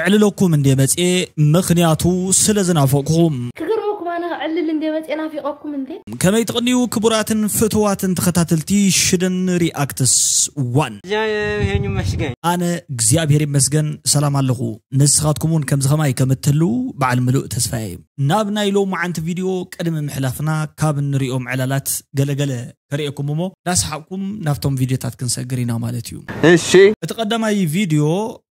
ዕልለኩም እንደ መጽኤ ምኽንያቱ ስለ ዝናፈቅኹም። ክገርመኩም ኣነ ዕልል እንደ መጽኤ ናፊቀኩም እንደ ከመይ ትቕንዩ ክቡራትን ፍትዋትን ተኸታተልቲ ሽደን ሪኣክትስ ዋን? እግዚአብሔር ይመስገን። ኣነ እግዚኣብሔር ይመስገን ሰላም ኣለኹ። ንስኻትኩም እውን ከምዚ ኸማይ ከም እትህልዉ በዓል ምሉእ ተስፋ እየ። ናብ ናይ ሎማዓንቲ ቪድዮ ቅድሚ ምሕላፍና ካብ እንሪኦም ዕላላት ገለገለ ከርእየኩም እሞ እናሰሓቕኩም ናብቶም ቪድዮታት ክንሰግር ኢና ማለት እዩ። እሺ እቲ ቀዳማይ ቪድዮ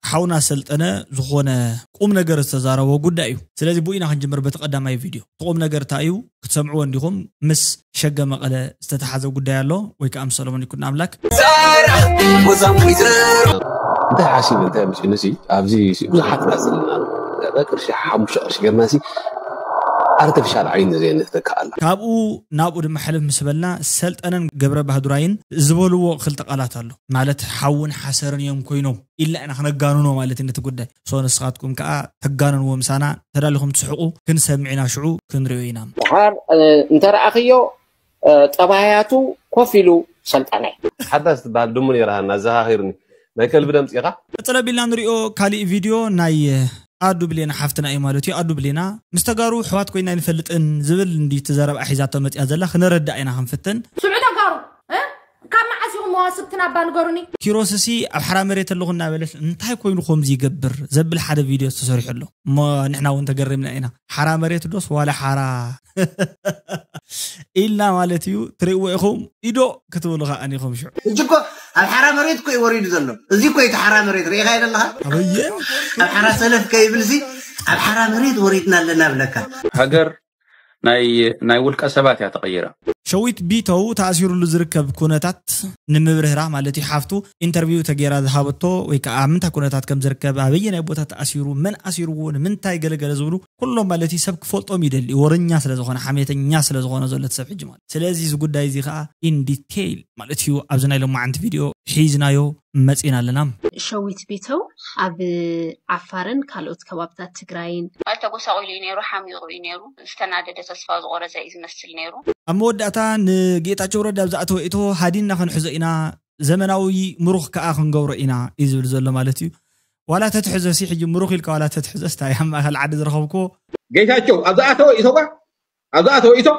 ሓውና ሰልጠነ ዝኾነ ቁም ነገር ዝተዛረቦ ጉዳይ እዩ። ስለዚ ብኡ ኢና ክንጅምር በቲ ቀዳማይ ቪድዮ። እቲ ቁም ነገር እንታይ እዩ ክትሰምዕዎ እንዲኹም። ምስ ሸገ መቐለ ዝተተሓዘ ጉዳይ ኣሎ ወይ ከዓ ምስ ሰሎሞን ይኩን ኣምላክ። እንታይ ሓሲብ እንታይ መፅኡ ነዚ ኣብዚ ብዙሓት ቃፅልና ቅርሺ ሓሙሽተ ቅርሺ ገርና ሲ ኣርቲፊሻል ዓይኒ ዘየንህተካ ኣላ። ካብኡ ናብኡ ድማ ሕልፍ ምስ በልና ሰልጠነን ገብረ ባህዱራይን ዝበልዎ ክልተ ቃላት ኣሎ። ማለት ሓውን ሓሰርን እዮም ኮይኖም ኢልና ኢና ክነጋንኖ ማለት እዩ ነቲ ጉዳይ። ሶ ንስኻትኩም ከዓ ተጋንንዎ ምሳና። ተዳሊኹም ትስሕቁ ክንሰምዕ ኢና፣ ሽዑ ክንሪኦ ኢና። ድሓር እንተረኣኽዮ ጠባያቱ ኮፍ ኢሉ ሰልጠነ። ሓዳስ ትበሃል ድሙ ነይራ ሃና ዘኻኺርኒ ናይ ከልቢ ደምፂኻ። ቀፅለ ቢልና ንሪኦ ካሊእ ቪድዮ ናይ ኣዱ ብሌና ሓፍትና እዩ ማለት እዩ። ኣዱ ብሌና ምስ ተጋሩ ኣሕዋት ኮይና ኣይንፈልጥን ዝብል እንዲ እቲ ዘረብኣ ሒዛቶ መፅያ ዘላ ክነረዳእ ኢና ክንፍትን። ስዑ ተጋሩ እ? ካብ መዓስ ኢኹም መዋስብትን ኣባ ንገሩኒ? ኪሮስሲ ኣብ ሓራ መሬት ኣለኹ እናበለስ እንታይ ኮይኑ ከምዚ ይገብር ዘብል ሓደ ቪድዮ ተሰሪሑ ኣሎ እሞ ንሕና እውን ተገሪምና ኢና። ሓራ መሬት ዶስ ዋላ ሓራ ኢልና ማለት እዩ። ትርእይዎ ኢኹም ኢዶ ክትብሉ ከዓኒ ኢኹም ሽዑ። ሕጂ እኮ ኣብ ሓራ መሬት እኮ እዩ ወሪዱ ዘሎ። እዚ እኮ እቲ ሓራ መሬት ርኢኻ ኣለኻ። ኣበየ ኣብ ሓራ ሰለፍ ከይብል እዚ ኣብ ሓራ መሬት ወሪድና ኣለና ብለካ። ሃገር ናይ ናይ ውልቀ ሰባት እያ ተቐይራ። ሸዊት ቢተው ተኣሲሩሉ ዝርከብ ኩነታት ንምብርህራ ማለት እዩ። ሓፍቱ ኢንተርቪው ተገይራ ዝሃበቶ ወይ ከዓ ኣብ ምንታይ ኩነታት ከም ዝርከብ ኣበየናይ ቦታ ተኣሲሩ መን ኣሲርዎ ንምንታይ ገለገለ ዝብሉ ኩሎም ማለት እዩ ሰብ ክፈልጦም ይደሊ። ወረኛ ስለ ዝኾነ ሓሜተኛ ስለ ዝኾነ ዘሎ እቲ ሰብ ሕጂ ማለት ስለዚ እዚ ጉዳይ እዚ ከዓ ኢን ዲቴይል ማለት እዩ ኣብዚ ናይ ሎማዓንቲ ቪድዮ ሒዝናዮ መፂና ኣለና። ሸዊት ቢተው ኣብ ዓፋርን ካልኦት ከባብታት ትግራይን ተጎሳቑሉ እዩ ነይሩ፣ ሓሚቑ እዩ ነይሩ፣ ዝተናደደ ተስፋ ዝቖረፀ እዩ ዝመስል ነይሩ። ኣብ መወዳእታ ንጌታቸው ረዳ ኣብ ዝኣተወ እቶ ሃዲና ክንሕዞ ኢና፣ ዘመናዊ ምሩኽ ከዓ ክንገብሮ ኢና እዩ ዝብል ዘሎ ማለት እዩ። ዋላ ተትሕዞ ሲ ሕጂ ምሩኽ ኢልካ ዋላ ተትሕዞ ስታይ ኣብ ማእኸል ዓዲ ዝረኸብክዎ ጌታቸው ኣብ ዝኣተወ እቶ ባ ኣብ ዝኣተወ እቶ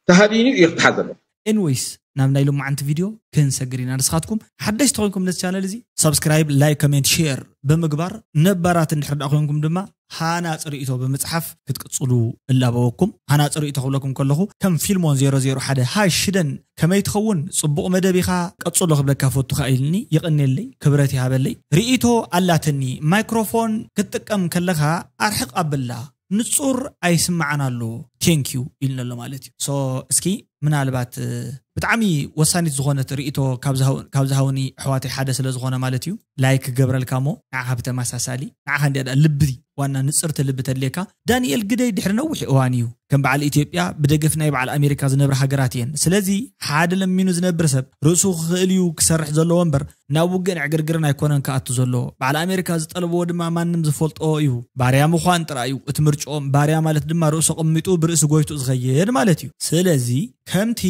ተሃዲኑ እዩ ክትሓዝ ዘሎ። ኤንወይስ ናብ ናይ ሎማዓንቲ ቪድዮ ክንሰግር ኢና። ንስኻትኩም ሓደሽቲ ኮይንኩም ነቲ ቻነል እዚ ሳብስክራይብ፣ ላይክ፣ ኮሜንት፣ ሼር ብምግባር ነባራት እንድሕር ደኣ ኮይንኩም ድማ ሃናፂ ርእይቶ ብምፅሓፍ ክትቅፅሉ እላበወኩም። ሃናፂ ርእይቶ ክብለኩም ከለኹ ከም ፊልሞን ዜሮ ዜሮ ሓደ ሃይ ሽደን ከመይ ትኸውን ፅቡቕ መደብ ኢኻ ቀፅሎ ክብለካ ፈቱ ኢልኒ። ይቐንየለይ፣ ክብረት ይሃበለይ። ርእይቶ ኣላትኒ ማይክሮፎን ክትጥቀም ከለኻ ኣርሕቕ ኣብላ ንጹር ኣይስማዓን ኣሎ ቴንክ ዩ ኢልኒ ኣሎ ማለት እዩ። ሶ እስኪ ምናልባት ብጣዕሚ ወሳኒት ዝኾነት ርእቶ ካብ ዝሃውኒ ኣሕዋተይ ሓደ ስለ ዝኾነ ማለት እዩ ላይክ ክገብረልካ እሞ ንዓኻ ብተመሳሳሊ ንዓኻ እንዲያ ደኣ ልቢ ዋና ንጽርቲ ልቢ ተድልየካ። ዳንኤል ግደይ ድሕሪ ነዊሕ እዋን እዩ ከም በዓል ኢትዮጵያ ብደገፍ ናይ በዓል ኣሜሪካ ዝነብር ሃገራት እየን። ስለዚ ሓደ ለሚኑ ዝነብር ሰብ ርእሱ ክኽእል እዩ ክሰርሕ ዘለዎ እምበር ናብ ውግእን ዕግርግርን ኣይኮነን ክኣቱ ዘሎ። በዓል ኣሜሪካ ዝጠለብዎ ድማ ማንም ዝፈልጦ እዩ። ባርያ ምዃን ጥራይ እዩ እቲ ምርጭኦም። ባርያ ማለት ድማ ርእሱ ኣቐሚጡ ብርእሲ ጎይቱ ዝኸይድ ማለት እዩ። ስለዚ ከምቲ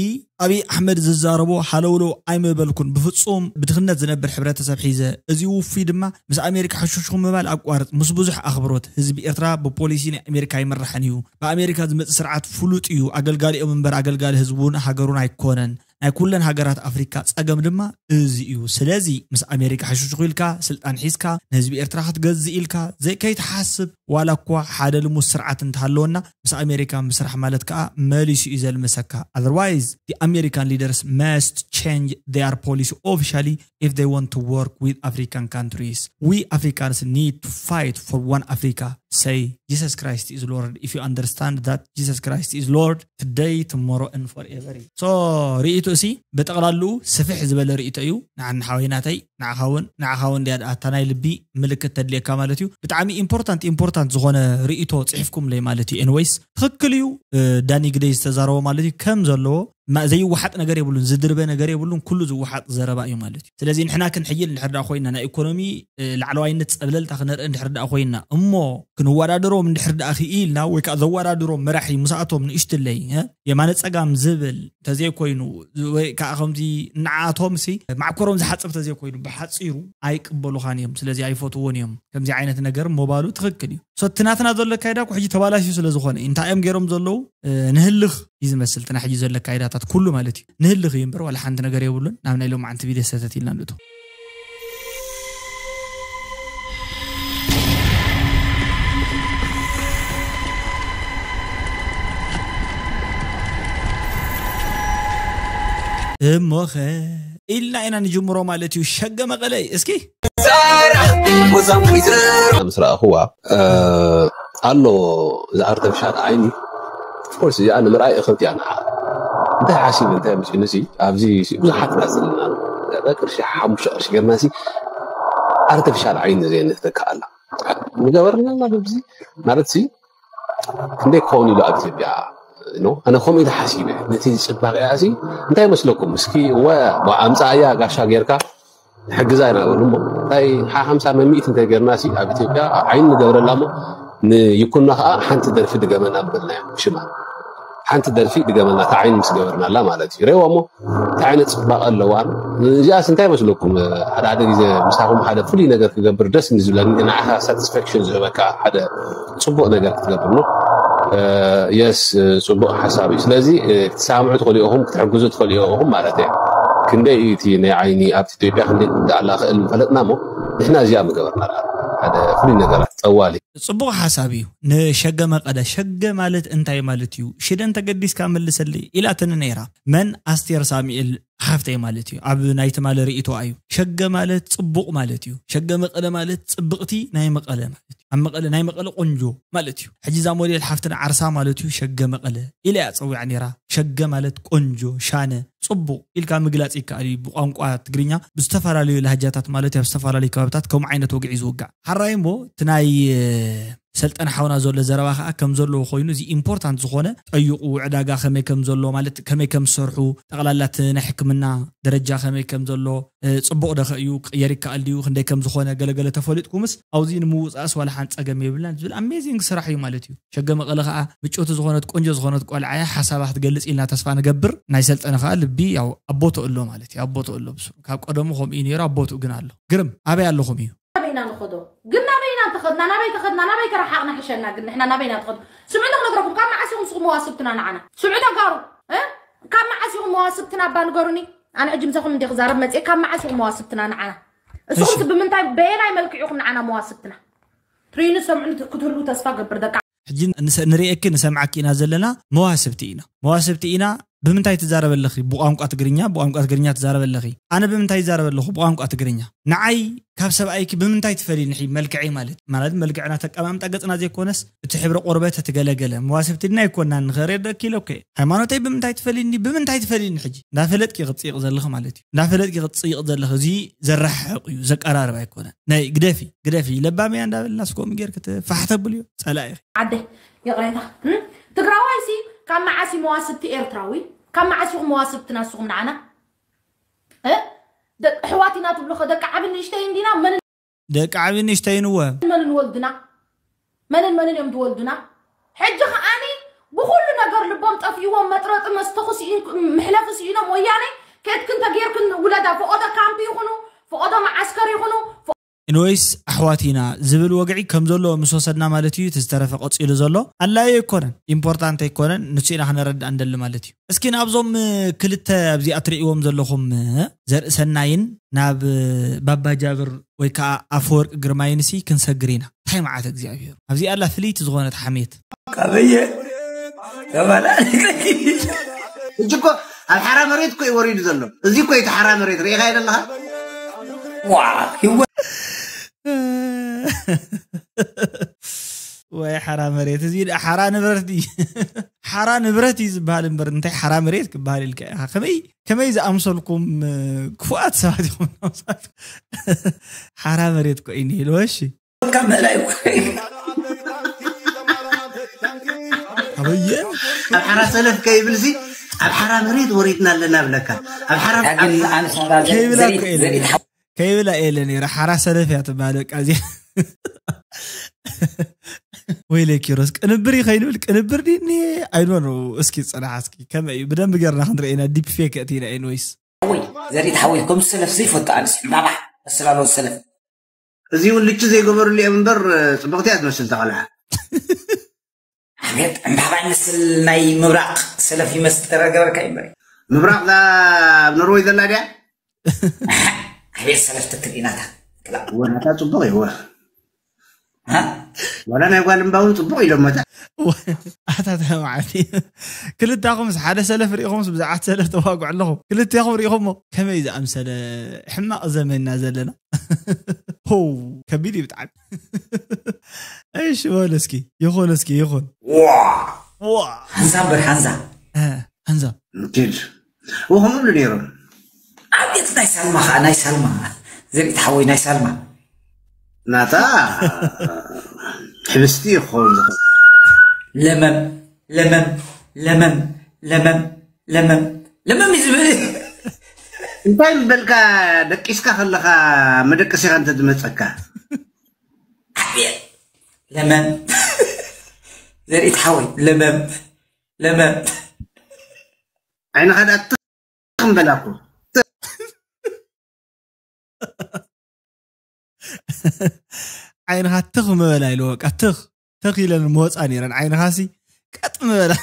ኣብይ ኣሕመድ ዝዛረቦ ሃለውለው ኣይምበልኩን። ብፍጹም ብድኽነት ዝነብር ሕብረተሰብ ሒዘ እዚ ውፉይ ድማ ምስ ኣሜሪካ ሕሹሽኹም ምባል ኣቋርጽ። ምስ ብዙሕ ኣኽብሮት ህዝቢ ኤርትራ ብፖሊሲ ናይ ኣሜሪካ ኣይምራሕን እዩ። ብኣሜሪካ ዝመጽእ ስርዓት ፍሉጥ እዩ። ኣገልጋሊኦም እምበር ኣገልጋሊ ህዝቡን ሃገሩን ኣይኮነን። ናይ ኩለን ሃገራት ኣፍሪካ ጸገም ድማ እዚ እዩ። ስለዚ ምስ ኣሜሪካ ሕሹሽኹ ኢልካ ስልጣን ሒዝካ ንህዝቢ ኤርትራ ክትገዝእ ኢልካ ዘይከይትሓስብ ዋላ እኳ ሓደ ልሙስ ስርዓት እንተሃለወና ምስ ኣሜሪካ ምስራሕ ማለት ከዓ መሊሱ እዩ ዘልምሰካ። Otherwise the American leaders must change their policy officially if they want to work with African countries. We Africans need to fight for one Africa. Say Jesus Christ is Lord. If you understand that Jesus Christ is Lord, today, tomorrow and forever. So ርእይቶ እሲ ብጠቕላሉ ስፍሕ ዝበለ ርእይቶ እዩ። ንዓኒ ሓወይ ናተይ ንዓኻ እውን ንዓኻ እውን እንዲያ ደኣ እታ ናይ ልቢ ምልክት ተድልየካ ማለት እዩ። ብጣዕሚ ኢምፖርታንት ኢምፖርታንት ዝኾነ ርእይቶ ፅሒፍኩምለይ ማለት እዩ። ኤንወይስ ትኽክል እዩ። ዳኒ ግደይ ዝተዛረቦ ማለት እዩ ከም ዘለዎ ዘይወሓጥ ነገር የብሉን፣ ዝድርበ ነገር የብሉን። ኩሉ ዝወሓጥ ዘረባ እዩ ማለት እዩ። ስለዚ ንሕና ክንሕይል እንድሕር ደኣ ኮይና፣ ናይ ኢኮኖሚ ላዕለዋይነት ጸብለልታ ክነርኢ እንድሕር ደኣ ኮይና፣ እሞ ክንወዳደሮም እንድሕር ደኣ ክኢልና፣ ወይ ከዓ ዘወዳድሮም መራሒ ምስኣቶም ንእሽትለይ የማነ ጸጋም ዝብል እንተዘይኮይኑ፣ ወይ ከዓ ከምዚ ንዓኣቶም ሲ ማዕኮሮም ዝሓጽር እንተዘይኮይኑ፣ ብሓጺሩ ኣይቅበሉኻን እዮም። ስለዚ ኣይፈትዎን እዮም። ከምዚ ዓይነት ነገር ምባሉ ትኽክል እዩ። ሶ እቲ ናትና ዘሎ ኣካይዳ እኮ ሕጂ ተባላሽዩ ስለ ዝኾነ እዩ። እንታይ እዮም ገይሮም ዘለዉ? ንህልኽ እዩ ዝመስል እቲ ናይ ሕጂ ዘሎ ኣካይዳታት ኩሉ ማለት እዩ። ንህልኽ እዩ እምበር ዋላ ሓንቲ ነገር የብሉን። ናብ ናይ ሎማዓንቲ ቪድዮ ሰተት ኢልና ንእቶ። እሞኸ ኢልና ኢና ንጅምሮ ማለት እዩ። ሸገ መቐለይ እስኪ ምስ ረኣኹዋ ኣሎ እዚ ኣርተፊሻል ዓይኒ ኦፍኮርስ እዚኣ ንምርኣይ እኽብቲ እያ ንዓ እንታይ ሓሲብ እንታይ መፂኑ ሲ ኣብዚ ብዙሓት ና ዘለና ቅርሺ ሓሙሽተ ቅርሺ ገርና ሲ ኣርተፊሻል ዓይኒ ዘየንህተካ ኣላ ንገበርና በዚ ማለት ሲ ክንደይ ክኸውን ኢሉ ኣብ ኢትዮጵያ ኣነ ከምኡ ኢለ ሓሲበ ነቲ ፅባቐ እያ ሲ እንታይ ይመስለኩም እስኪ እወ ኣምፃእያ ጋሻ ጌርካ ሕግዛ ኢና በሉ እሞ እንታይ ሓሓምሳ መሚእት እንተ ጌርና ሲ ኣብ ኢትዮጵያ ዓይን ንገብረላ እሞ ንይኩና ከዓ ሓንቲ ደርፊ ድገመና ንበልና ሽማ ሓንቲ ደርፊ ድገመና እታ ዓይን ምስ ገበርናላ ማለት እዩ ሬዎ እሞ እንታይ ዓይነት ፅባቐ ኣለዋን እዚኣስ እንታይ መስለኩም ሓደ ሓደ ግዜ ምሳኹም ሓደ ፍሉይ ነገር ክገብር ደስ ንዝብለኒ ንዓኻ ሳቲስፋክሽን ዝህበካ ሓደ ፅቡቕ ነገር ክትገብር ነው የስ ፅቡቕ ሓሳብ እዩ ስለዚ ክትሰማምዑ ትኽእሉ ኢኹም ክትሕግዙ ትኽእሉ ኢኹም ማለት እየ ክንደይ እዩ እቲ ናይ ዓይኒ ኣብቲ ኢትዮጵያ ክንደይ ክጉዳኣላ ክእል ምፈለጥና እሞ ንሕና እዚኣ ምገበርና ሓደ ፍሉይ ነገራት ጠዋሊ ፅቡቕ ሓሳብ እዩ ንሸገ መቐለ ሸገ ማለት እንታይ ማለት እዩ ሽደን ተገዲስካ መልሰለይ ኢላትኒ ነይራ መን ኣስቴር ሳሙኤል ሓፍተይ ማለት እዩ ኣብ ናይ ትማሊ ርእይቶኣ እዩ ሸገ ማለት ፅቡቕ ማለት እዩ ሸገ መቐለ ማለት ፅብቕቲ ናይ መቐለ ማለት እዩ ኣብ መቐለ ናይ መቐለ ቆንጆ ማለት እዩ ሕጂ እዛ ሞዴል ሓፍትና ዓርሳ ማለት እዩ ሸገ መቐለ ኢላ እያ ፀዊዓ ነይራ ሸገ ማለት ቆንጆ ሻነ ፅቡቕ ኢልካ ምግላፅ ይከኣል እዩ ብቋንቋ ትግርኛ ብዝተፈላለዩ ላህጃታት ማለት ኣብ ዝተፈላለዩ ከባብታት ከምኡ ዓይነት ወግዒ ዝውጋዕ ሓራይ እሞ እቲ ናይ ሰልጠነ ሓውና ዘሎ ዘረባ ከዓ ከም ዘለዎ ኮይኑ እዚ ኢምፖርታንት ዝኾነ ጠይቑ ዕዳጋ ከመይ ከም ዘሎ ማለት ከመይ ከም ዝሰርሑ ጠቕላላት ናይ ሕክምና ደረጃ ከመይ ከም ዘሎ ፅቡቕ ደኸ እዩ ክቕየር ይከኣል ድዩ ክንደይ ከም ዝኾነ ገለገለ ተፈሊጥኩምስ ኣብዚ ንምውፃእስ ዋላ ሓንቲ ፀገም የብልናን ዝብል ኣሜዚንግ ስራሕ እዩ ማለት እዩ ሸገ መቐለ ከዓ ምጭውቲ ዝኾነት ቆንጆ ዝኾነት ቆልዓ እያ ሓሳባ ክትገልፅ ኢልና ተስፋ ንገብር ናይ ሰልጠነ ከዓ ልቢ ያው ኣቦቶ ኣሎ ማለት እዩ ኣቦቶ ኣሎ ብሱ ካብ ቀደሙ ከምኡ እዩ ነይሩ ኣቦትኡ ግን ኣሎ ግርም ኣበይ ኣለኹም እዩ ናበይና ንኸዶ ግን ናበይና እንተኸድና ናበይ ተኸድና ናበይ ተረሓቕና ሕሸና ግን ንሕና ናበይና ትኸዱ ስምዑ ዶ ክነግረኩም ካብ መዓስ ኢኹም ስኹም መዋስብትና ንዓና ስምዑ ተጋሩ እ? ካብ መዓስ ኢኹም መዋስብትና እባ ንገሩኒ ኣነ ሕጂ ምሳኹም እንዲ ክዛረብ መፅእ ካብ መዓስ ኢኹም መዋስብትና ንዓና እስኹምስ ብምንታይ በየናይ መልክዕ ኢኹም ንዓና መዋስብትና ትርእዩኒ ሰምዑኒ ክትህልዉ ተስፋ ገብር ደቂ ሕጂ ንሰ- ንርእየኪ ንሰምዓኪ ኢና ዘለና መዋስብቲ ኢና መዋስብቲ ኢና ብምንታይ ትዛረበ ኣለኺ ብቋንቋ ትግርኛ ብቋንቋ ትግርኛ ትዛረበ ኣለኺ ኣነ ብምንታይ ይዛረበ ኣለኹ ብቋንቋ ትግርኛ ንዓይ ካብ ሰብኣይኪ ብምንታይ ትፈልይኒ ሕጂ መልክዐይ ማለት ማለት መልክዕና ተቀማምጣ ገጽና ዘይኮነስ እቲ ሕብሪ ቆርበት እቲ ገለገለ መዋስብቲ ድና ይኮና ንኸሬደኪ ኢለኮ ሃይማኖተይ ብምንታይ ትፈልይኒ ብምንታይ ትፈልይኒ ሕጂ እንዳፈለጥኪ ክትጽይቕ ዘለኺ ማለት እዩ እንዳፈለጥኪ ክትጽይቕ ዘለኺ እዚ ዘረሓሕቕ እዩ ዘቀራርብ ኣይኮነን ናይ ግደፊ ግደፊ ለባም እያ እንዳበልና ስኮም ጌር ክትፋሕ ተብልዮ ጸላኢ ዓደይ ይቕሬታ ትግራዋይሲ ካብ መዓስ እዩ መዋስብቲ ኤርትራዊ ካብ መዓስ ኢኹም መዋስብትና ንስኹም ንዓና ኣሕዋት ኢና ትብሉ ኸ ደቂ ዓብን ንእሽተይን ዲና መን ደቂ ዓብን ንእሽተይን እወ መንን ወልድና መንን መንን እዮም ዝወልዱና ሕጂ ከዓኒ ብኩሉ ነገር ልቦም ጠፊእዎም መጥረጢ መስተ ክስኢን ምሕለፊ ስኢኖም ወያነ ኬድክን ተጌርክን ውለዳ ፈቆዶ ካምፕ ይኹኑ ፈቆዶ መዓስከር ይኹኑ ኢንወይስ ኣሕዋት ኢና ዝብል ወግዒ ከም ዘሎ ምስ ወሰድና ማለት እዩ እቲ ዝተረፈ ቀፂሉ ዘሎ ኣላዩ ኣይኮነን ኢምፖርታንት ኣይኮነን ንሱ ኢና ክነረዳእ እንደሊ ማለት እዩ እስኪ ናብዞም ክልተ ኣብዚ ኣትርእይዎም ዘለኹም ዘርእሰናይን ናብ ባባ ጃብር ወይ ከዓ ኣፈወርቂ ግርማይንሲ ክንሰግር ኢና እንታይ መዓት እግዚኣብሔር ኣብዚ ኣላ ፍልይቲ ዝኾነት ሓሜት ካበየ ተባላ እጅ እኮ ኣብ ሓራ መሬት እኮ እዩ ወሪዱ ዘሎ እዚ እኮ እቲ ሓራ መሬት ርኢኻ የደለኻ ዋ ይወ ወይ ሓራ መሬት እዚ ሓራ ንብረት ድዩ ሓራ ንብረት እዩ ዝበሃል እምበር እንታይ ሓራ መሬት ክበሃል ኢልካ ኢኻ ከመይ ከመይ ዝኣምሰልኩም ክፉኣት ሰባት ኢኹም ሓራ መሬት ኮ እዩ ነይሉ እሺ ካብ ምእላይ ኣበየ ኣብ ሓራ ሰለፍ ከይብል ሲ ኣብ ሓራ መሬት ወሪድና ኣለና ብለካ። ኣብ ሓራ ግን ኣነስ ከይብላ እኮ የለን። ከይብላ የለ ነይረ ሓራ ሰለፍ እያ ትበሃል። በቃ እዚኣ ወይለ ኪሮስ ቅንብር እዩ ከይንብል ቅንብር ድኒ ኣይዶ ነው። እስኪ ፅናሕ እስኪ ከመይ እዩ ብደንብ ገርና ክንርኤና ዲፕ ፌክ እቲና ኤንወይስ ሓወይ ዘሪት ሓወይ ከም ሰለፍ ዘይፈቱ ኣንስ ዕምባባ መስላሎ ሰለፍ እዚ እውን ልቺ ዘይገበርሉ እዮም እምበር ጽብቕቲ እያ ትመስል ተቐልዓ። ኣቤት ዕምባባ ይመስል ናይ ምብራቕ ሰለፍ ይመስል ተረገበርካ ይበል ምብራቕ እዛ ኣብ ኖርወይ ዘላ ድያ? ኣቤት ሰለፍ ትክል ኢናታ ወናታ ጽቡቕ እዩ። ዋላ ናይ ጓል እምባ እውን ጽቡቕ ኢሎሞታ። ኣታ ተማዓት ክልታኹምስ ሓደ ሰለፍ ሪኢኹምስ ብዛዕት ሰለፍ ተዋግዑ ኣለኹም። ክልቴኹም ሪኢኹሞ ከመይ ዝኣምሰለ ሕማቕ ዘመንና ዘለና። ሆው ከቢድ እዩ ብጣዕሚ። እሺ በሉ እስኪ ይኹን እስኪ ይኹን። ዋ ዋ ሓንዛ እምበር ሓንዛ ሓንዛ ኪድ ወኸም እብሉ ነይሮም። ኣቤት ናይ ሳልማ ከዓ ናይ ሳልማ ዘርኢ ተሓወይ ናይ ሳልማ ናታ ሕብስቲ ይኸውን ዝኽእል። ለመም ለመም ለመም ለመም ለመም ለመም እዩ ዝብል እንታይ ምበልካ ደቂስካ ከለኻ መደቀሲኻ እንተ ዝመፀካ ኣቤት ለመም ዘርኢ ተሓወይ ለመም ለመም ዓይንኻ ደኣ ትኽ ምበላኩ ዓይንኻ ትኽ ምበላ ኢሉ በቃ ትኽ ትኽ ኢለን መወፃ ነይረን ዓይንኻ ሲ ቀጥ ምበላ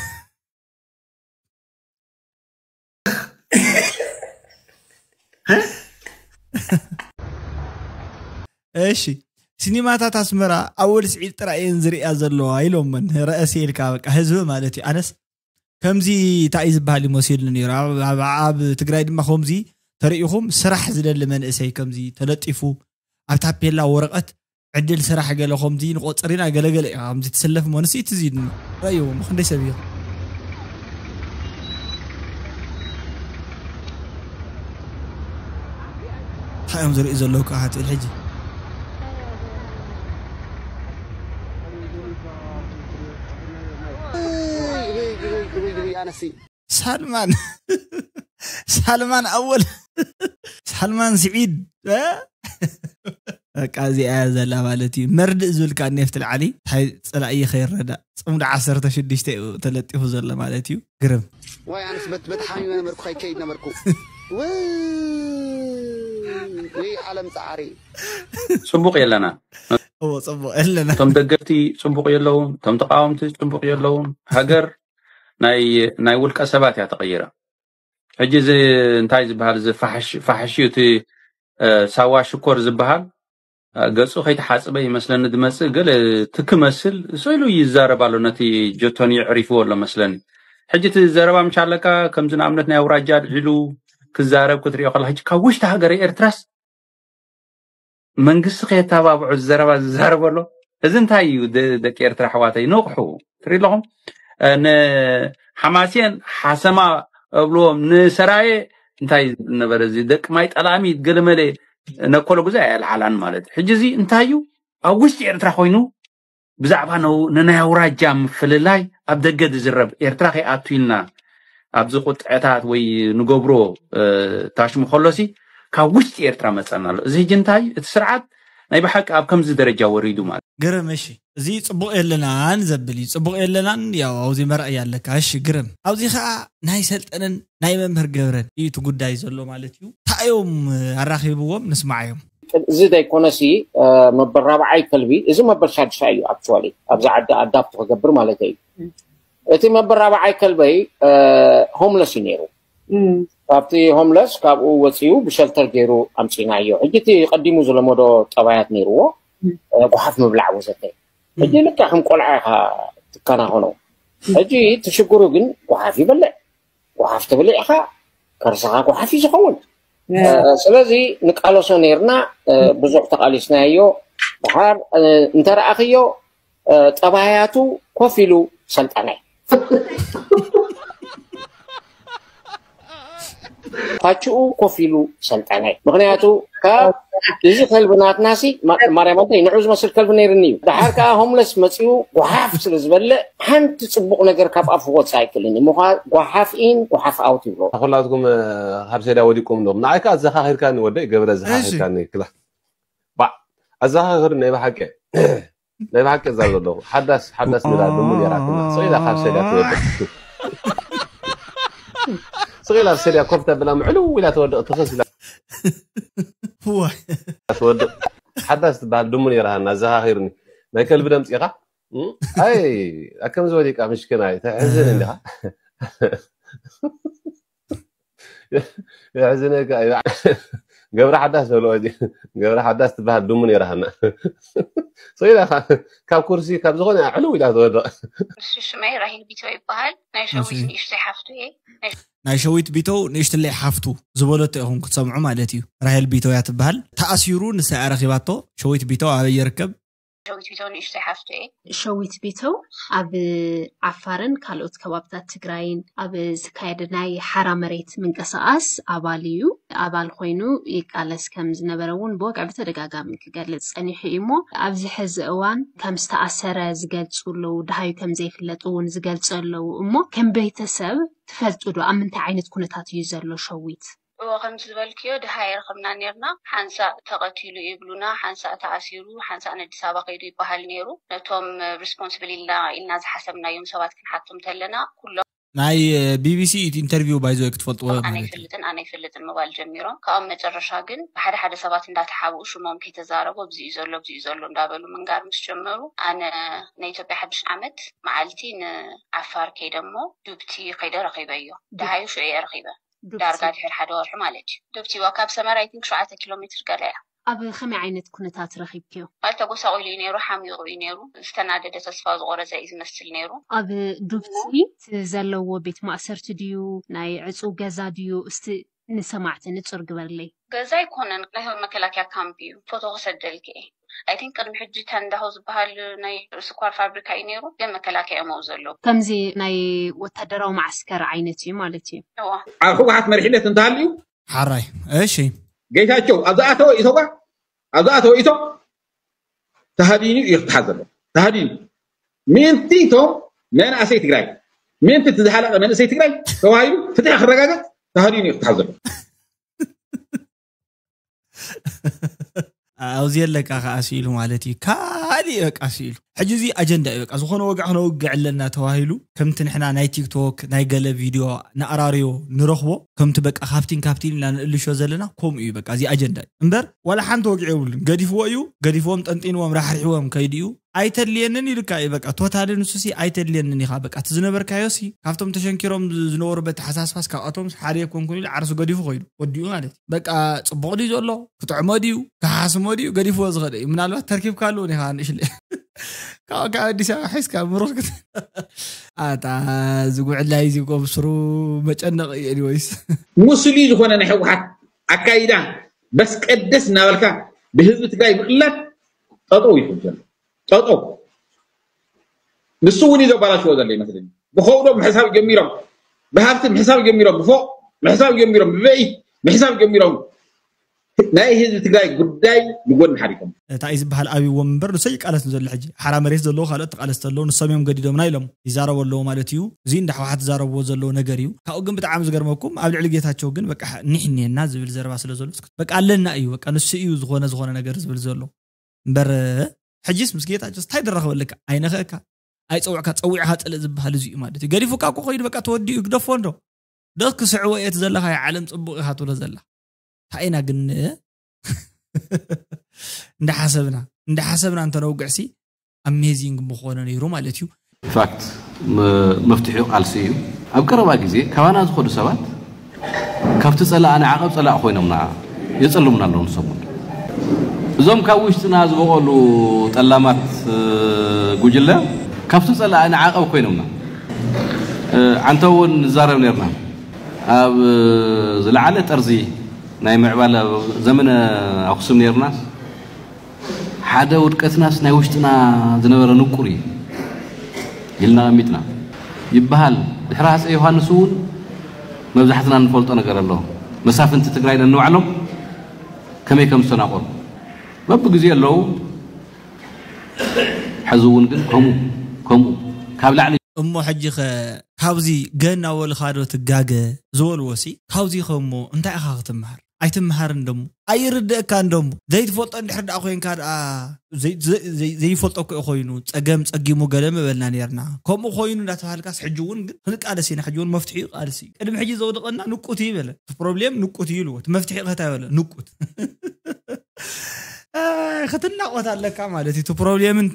እሺ ሲኒማታት ኣስመራ ኣወል ስዒድ ጥራይ እየን ዝሪያ ዘለዋ ኢሎመን ረእሲ ኢልካ በቃ ህዝቢ ማለት እዩ ኣነስ ከምዚ እንታይ እዩ ዝበሃል ይመሲሉኒ ነይሩ ኣብ ትግራይ ድማ ከምዚ ተሪኢኹም ስራሕ ዝደሊ መንእሰይ ከምዚ ተለጢፉ ኣብ ታፔላ ወረቐት ዕድል ስራሕ ገለ ከምዚ ንቆፅር ኢና ገለገለ ኢኻ ከምዚ ትስለፍ እሞ ንስኢት እዚ ረእይዎ እሞ ክንደይ ሰብ እዩ እንታይ እዮም ዝርእዩ ዘለዉ ከዓ ትብል ሕጂ ሳልማን ሳልማን ኣወል ሳልማን ስዒድ በቃ እዚኣ ዘላ ማለት እዩ መርድእ ዝብል ከዓ ኔፍቲ ልዓሊ ታይ ፀላእየ ከይረዳእ ፅምዲ ዓሰርተ ሽዱሽተ እዩ ተለጢፉ ዘሎ ማለት እዩ ግርም ዋይ ኣነስ በት በት ሓሚመ ነበርኩ ከይከይድ ነበርኩ ወይ ዓለም ፃዓሪ ፅቡቕ የለና እዎ ፅቡቕ ኣለና እቶም ደገፍቲ ፅቡቕ የለውን እቶም ተቃወምቲ ፅቡቕ የለውን ሃገር ናይ ናይ ውልቀ ሰባት እያ ተቐይራ ሕጂ እዚ እንታይ ዝበሃል እዚ ፋሕሽ ፋሕሽ እዩ እቲ ሳዋ ሽኮር ዝበሃል ገጹ ከይተሓጽበ ይመስለኒ ዝመጽእ ገለ ትክመስል ስኢሉ ይዛረብ ኣሎ ነቲ ጀቶኒ ዕሪፍዎ ኣሎ መስለኒ ሕጂ እቲ ዘረባ ምሽ ኣለካ ከምዚ ንኣብነት ናይ ኣውራጃ ኣልዒሉ ክዛረብ ክትሪኦ ከላ ሕጂ ካብ ውሽጢ ሃገረ ኤርትራስ መንግስቲ ከየተባብዖ ዘረባ ዝዛረብ ኣሎ እዚ እንታይ እዩ ደቂ ኤርትራ ኣሕዋተይ ንቕሑ ትርኢ ኣለኹም ንሓማሴን ሓሰማ እብልዎም ንሰራየ እንታይ ነበረ እዚ ደቂ ማይ ጠላሚ ገለመለ ነኮሎ ጉዛ ኣየልዓላን ማለት ሕጂ እዚ እንታይ እዩ ኣብ ውሽጢ ኤርትራ ኮይኑ ብዛዕባ ነናይ ኣውራጃ ምፍልላይ ኣብ ደገ ዝዝረብ ኤርትራ ከይኣቱ ኢልና ኣብዚ ቁጥዐታት ወይ ንገብሮ ታሽሙ ከሎሲ ካብ ውሽጢ ኤርትራ መፀና ኣሎ እዚ ሕጂ እንታይ እቲ ስርዓት ናይ ብሓቂ ኣብ ከምዚ ደረጃ ወሪዱ ማለት ግርም እሺ እዚ ፅቡቕ የለናን ዘብል እዩ ፅቡቕ የለናን ያው ኣብዚ መርኣይ ኣለካ እሺ ግርም ኣብዚ ከዓ ናይ ሰልጠነን ናይ መምህር ገብረን እዩ እቲ ጉዳይ ዘሎ ማለት እዩ እንታይ እዮም ኣራኺብዎም ንስማዓዮም እዚ ዘይኮነሲ መበል ራብዓይ ከልቢ እዚ መበል ሳድሳ እዩ ኣክቹዋሊ ኣብዚ ዓዲ ኣዳፕት ክገብር ማለት እዩ እቲ መበል ራብዓይ ከልበይ ሆምለስ እዩ ነይሩ ካብቲ ሆምለስ ካብኡ ወፂኡ ብሸልተር ገይሩ ኣምፂናዮ ሕጂ እቲ ቀዲሙ ዝለመዶ ጠባያት ነይርዎ ጓሓፍ ምብላዕ ወዘተ ሕጂ ልክዕ ከም ቆልዓ ኢኻ ትከናኸኖ ሕጂ እቲ ሽግሩ ግን ጓሓፍ ይበልዕ ጓሓፍ ተበሊዕኻ ከርሰኻ ጓሓፍ እዩ ዝኸውን ስለዚ ንቃለሶ ነርና ብዙሕ ተቃሊስናዮ ድሓር እንተረኣኽዮ ጠባያቱ ኮፍ ኢሉ ሰልጠነ ፋችኡ ኮፍ ኢሉ ሰልጠነ። ምክንያቱ ካብ እዚ ከልቢ ናትናሲ ማርያም ኣንታይ ንዑ ዝመስል ከልቢ ነይርኒ እዩ። ድሓር ከዓ ሆምለስ መፂኡ ጓሓፍ ስለ ዝበልዕ ሓንቲ ፅቡቕ ነገር ካብ ኣፉ ክወፅእ ኣይክእልን እዩ። ምኳ ጓሓፍ ኢን ጓሓፍ ኣውት ይብሎ። ኩላትኩም ካብ ሰዳ ወዲቁም ዶም ንዓይ ከዓ ኣዘኻኺርካኒ ወደይ ገብረ ኣዘኻኺርካኒ ክላ ባዕ ኣዘኻኽር ናይ ብሓቂ ናይ ብሓቂ እዛ ዘለኹ ሓዳስ ሓዳስ ሚላ ድሙ ነራትና ስቕ ኢላ ካብ ሰዳ ትወድቕ ስቕ ኢላ ኣብ ሰዳ ኮፍ ተብላ ምዕልው ኢላ ትወድቕ ትኽስ ኢላ ዋይ ትወድቕ ሓዳስ ትበሃል ድሙ ነራሃና ኣዘኻኺርኒ ናይ ከልቢ ደምፂኻ ኣይ ኣከምዚ ወዲቃ ምሽክና እዩ ተሕዝን እንዲኻ የሕዝነካ እዩ ገብረ ሓዳስ በሎ ገብረ ሓዳስ ትበሃል ድሙ ነራሃና ስኢላ ካብ ኩርሲ ካብ ዝኾነ ዕልው ኢላ ትወድቕ እሱ ሽመይ ራሂል ቢቶ ይበሃል ናይ ሸዊት ንእሽተይ ሓፍቱ እየ ናይ ሸዊት ቢተው ንእሽትለይ ሓፍቱ ዝበለቶ ኢኹም ክትሰምዑ ማለት እዩ ራሄል ቢተው እያ ትበሃል ተኣሲሩ ንሳ እያ ረኺባቶ ሸዊት ቢተው ኣበይ ይርከብ ሸዊት ቢተው ንእሽተይ ሓፍቱ እየ ሸዊት ቢተው ኣብ ዓፋርን ካልኦት ከባብታት ትግራይን ኣብ ዝካየድ ናይ ሓራ መሬት ምንቅስቃስ ኣባል እዩ ኣባል ኮይኑ ይቃለስ ከም ዝነበረ እውን ብወግዒ ብተደጋጋሚ ክገልፅ ፀኒሑ እዩ እሞ ኣብዚ ሕዚ እዋን ከም ዝተኣሰረ ዝገልፁ ኣለዉ ድሃዩ ከም ዘይፍለጥ እውን ዝገልፁ ኣለዉ እሞ ከም ቤተሰብ ትፈልጡ ዶ ኣብ ምንታይ ዓይነት ኩነታት እዩ ዘሎ ሸዊት እዎ ከምቲ ዝበልክዮ ድሃ የርኸብና ነርና ሓንሳእ ተቐቲሉ ይብሉና ሓንሳእ ተኣሲሩ ሓንሳእ ነዲስ ኣበባ ከይዱ ይበሃል ነይሩ ነቶም ሪስፖንስብል ኢልና ኢልና ዝሓሰብናዮም ሰባት ክንሓቶም ተለና ኩሎም ናይ ቢቢሲ ኢንተርቪው ባይዞ ክትፈልጥዎ ኣነ ይፈልጥን ኣነ ይፈልጥን ምባል ጀሚሮም ካብኦም መጨረሻ ግን ብሓደ ሓደ ሰባት እንዳተሓብኡ ሽሞም ከይተዛረቡ ኣብዚኡ ዘሎ ኣብዚኡ ዘሎ እንዳበሉ ምንጋር ምስ ጀመሩ ኣነ ናይ ኢትዮጵያ ሓድሽ ዓመት መዓልቲ ንዓፋር ከይደ እሞ ዱብቲ ከይደ ረኺበዮ ድሃዩ ሽዑ እየ ረኺበ ዳርጋ ድሕሪ ሓደ ወርሒ ማለት እዩ ዱብቲ ዋ ካብ ሰመራ ይቲንክ ሸውዓተ ኪሎ ሜትር ገለ እያ ኣብ ከመይ ዓይነት ኩነታት ረኺብክዮ ማለት ተጎሳቑሉ እዩ ነይሩ ሓሚቑ እዩ ነይሩ ዝተናደደ ተስፋ ዝቆረፀ እዩ ዝመስል ነይሩ ኣብ ዱብቲ እቲ ዘለዎ ቤት ማእሰርቲ ድዩ ናይ ዕፁው ገዛ ድዩ እስቲ ንሰማዕቲ ንፁር ግበርለይ ገዛ ኣይኮነን ናይ መከላከያ ካምፕ እዩ ፎቶ ክሰደልክ እየ ኣይቲንክ ቅድሚ ሕጂ ተንዳሆ ዝበሃል ናይ ስኳር ፋብሪካ እዩ ነይሩ ግን መከላከያ እዮም ኣብኡ ዘለዉ ከምዚ ናይ ወታደራዊ ማዓስከር ዓይነት እዩ ማለት እዩ እዋ ኣብ ህወሓት መሪሕነት እንተሃልዩ ሓራይ እሺ ጌታቸው ኣብ ዝኣተወ ኢቶባ ኣብ ዝኣተወ ኢቶ ተሃዲኑ እዩ ክትሓዝ ዘሎ ተሃዲኑ ምእንቲ እቶም መናእሰይ ትግራይ ምእንቲ እቲ ዝሓለቀ መንእሰይ ትግራይ ተባሂሉ ፍትሒ ክረጋገፅ ተሃዲኑ እዩ ክትሓዝ ዘሎ ኣብዚ የለካ ከዓ ስኢሉ ማለት እዩ ካሊእ በቃ ስኢሉ ሕጂ እዚ ኣጀንዳ እዩ በቃ ዝኾነ ወግዒ ክነውግዕ ኣለና ተባሂሉ ከምቲ ንሕና ናይ ቲክቶክ ናይ ገለ ቪድዮ ንኣራርዮ ንረኽቦ ከምቲ በቃ ካብቲን ካብቲን ኢልና ንእልሾ ዘለና ከምኡ እዩ በቃ እዚ ኣጀንዳ እዩ እምበር ዋላ ሓንቲ ወግዒ የብሉን ገዲፍዎ እዩ ገዲፍዎም ጠንጢንዎም ራሕሪሕዎም ከይድዩ ኣይተድልየንን ኢልካ እዩ በቃ ቶታሊ ንሱሲ ኣይተድልየንን ኢኻ በቃ እቲ ዝነበርካዮሲ ካብቶም ተሸንኪሮም ዝነበሩ በተሓሳስባስ ካብኣቶም ሓደ የኮንኩን ኢሉ ዓርሱ ገዲፉ ኮይኑ ወዲኡ ማለት እዩ በቃ ፅቡቕ ድዩ ዘሎ ክጥዕሞ ድዩ ክሓስሞ ድዩ ገዲፍዎ ዝኸደ እዩ ምናልባት ተርኪብካ ኣለዎ ኢኻ ንእሽለ ካብ ካብ ኣዲስ ኣበባ ሒዝካ ምሩኽ ኣታ ዝጉዕላይ እዚ ቆብስሩ መጨነቕ እዩ ኤኒወይስ ሙስሊ ዝኾነ ናይ ህወሓት ኣካይዳ በስቀደስ እናበልካ ብህዝቢ ትግራይ ምቕላድ ጠጠው ይኽእል ዘሎ ጠጠው ንሱ እውን እዩ ዘባላሽዎ ዘሎ ይመስለኒ ብኸውዶም ምሕሳብ ጀሚሮም ብሃብቲ ምሕሳብ ጀሚሮም ብፎቕ ምሕሳብ ጀሚሮም ብበይት ምሕሳብ ጀሚሮም ናይ ህዝቢ ትግራይ ጉዳይ ንጎኒ ሓሪቆም እንታይ ዝበሃል ኣብይዎም እምበር ንሰይ ይቃለስ ዘሎ ሕጂ ሓራ መሬት ዘለዎ ካልኦት ተቃለስቲ ኣለዉ ንሶም እዮም ገዲዶምና ኢሎም ይዛረቡ ኣለዉ ማለት እዩ እዚ እንዳ ሕወሓት ዝዛረብዎ ዘለዉ ነገር እዩ ካብኡ ግን ብጣዕሚ ዝገርመኩም ኣብ ልዕሊ ጌታቸው ግን በቃ ኒሕ እኒሀና ዝብል ዘረባ ስለ ዘሎ በቃ ኣለና እዩ በቃ ንሱ እዩ ዝኾነ ዝኾነ ነገር ዝብል ዘሎ እምበር ሕጂስ ምስ ጌታቸው እንታይ ድራኸበልካ ኣይነኸእካ ኣይፀውዕካ ፀዊዕካ ፅልእ ዝበሃል እዚ እዩ ማለት እዩ ገዲፉካ እኮ ኮይኑ በቃ ተወዲኡ ግደፎ እንዶ ደስ ክስዕቦ እየ እቲ ዘለካ ዓለም ፅቡቅ ኢካ ትብሎ ዘላ እንታይ ኢና ግን እንዳሓሰብና እንዳሓሰብና እንተነውግዕሲ ኣሜዚንግ ምኾነ ነይሩ ማለት እዩ ፋክት መፍትሒኡ ቃልሲ እዩ ኣብ ቀረባ ግዜ ካባና ዝኸዱ ሰባት ካብቲ ጸላእና ዓቐብ ጸላእ ኮይኖምና የጸልሙና ኣለዉ ንሶም እውን እዞም ካብ ውሽጥና ዝበቐሉ ጠላማት ጉጅለ ካብቲ ጸላእና ዓቐብ ኮይኖምና ዓንተ እውን ንዛረብ ነርና ኣብ ዝለዓለ ጠርዚ ናይ ምዕባለ ዘመነ ኣክሱም ነርና ሓደ ውድቀትናስ ናይ ውሽጥና ዝነበረ ንቁር እዩ ኢልና ኣሚጥና ይበሃል ድሕሪ ሃፀ ዮሃንስ እውን መብዛሕትና ንፈልጦ ነገር ኣሎ መሳፍንቲ ትግራይ ነንባዕሎም ከመይ ከም ዝተናቆሩ በብግዜ ኣለዉ። ሕዚ እውን ግን ከምኡ ከምኡ ካብ ላዕሊ እሞ ሕጂ ኸ ካብዚ ገና ወልኻዶ ትጋገ ዝበልዎ ሲ ካብዚ ኸሞ እንታይ ኢኻ ክትምሃር? ኣይትምሃር እንደሞ ኣይርድእካ እንደሞ ዘይትፈልጦ እንድሕር ደኣ ኮይንካ ደኣ ዘይፈልጦ እኮ ኮይኑ ጸገም ጸጊሙ ገለ ምበልና ነርና። ከምኡ ኮይኑ እንዳተባሃልካስ ሕጂ እውን ግን ክንቃለስ ኢና። ሕጂ እውን መፍትሒ እዩ ቃልሲ። ቅድሚ ሕጂ ዘውደቐና ንቁት እዩ በለ። እቲ ፕሮብሌም ንቁት እዩ ኢልዎ። እቲ መፍትሒ ከታ በለ ንቁት ክትናቆት ኣለካ ማለት እዩ። እቲ ፕሮብሌምን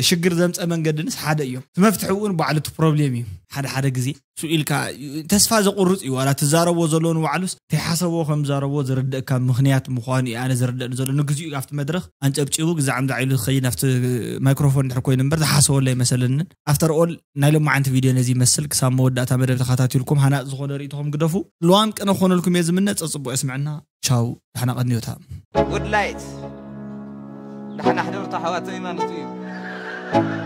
ሽግር ዘምፀ መንገድንስ ሓደ እዮም። እቲ መፍትሒ እውን ባዕሉ እቲ ፕሮብሌም እዩ። ሓደ ሓደ ግዜ ሱ ኢልካ ተስፋ ዘቁርፅ እዩ። ዋላ ትዛረቦ ዘሎ ንባዕሉስ ተይሓሰቦ ከም ዛረቦ ዝርድእካ ምክንያት ምኳኑ እዩ ኣነ ዝርድእኒ ዘሎ። ንግዚኡ ኣብቲ መድረክ ኣንጨብጪቡ ግዛዕ ምዛዕ ኢሉ ዝኸይድ ኣብቲ ማይክሮፎን ድሕር ኮይኑ እምበር ዝሓሰበሉ ኣይመሰለንን። ኣፍተር ኦል ናይ ሎማዓንቲ ቪድዮ ነዚ ይመስል። ክሳብ መወዳእታ መደብ ተኸታቲልኩም ሃናፅ ዝኾነ ርእይቶኹም ግደፉ። ልዋም ቅነ ክኾነልኩም እየ ዝምነ። ፀፅቡቅ የስምዐና። ቻው። ዳሕና ቀንዮታ። ጉድ ላይት ዳሕና ሕደርቶ ኣሕዋተይ ማለት እዩ።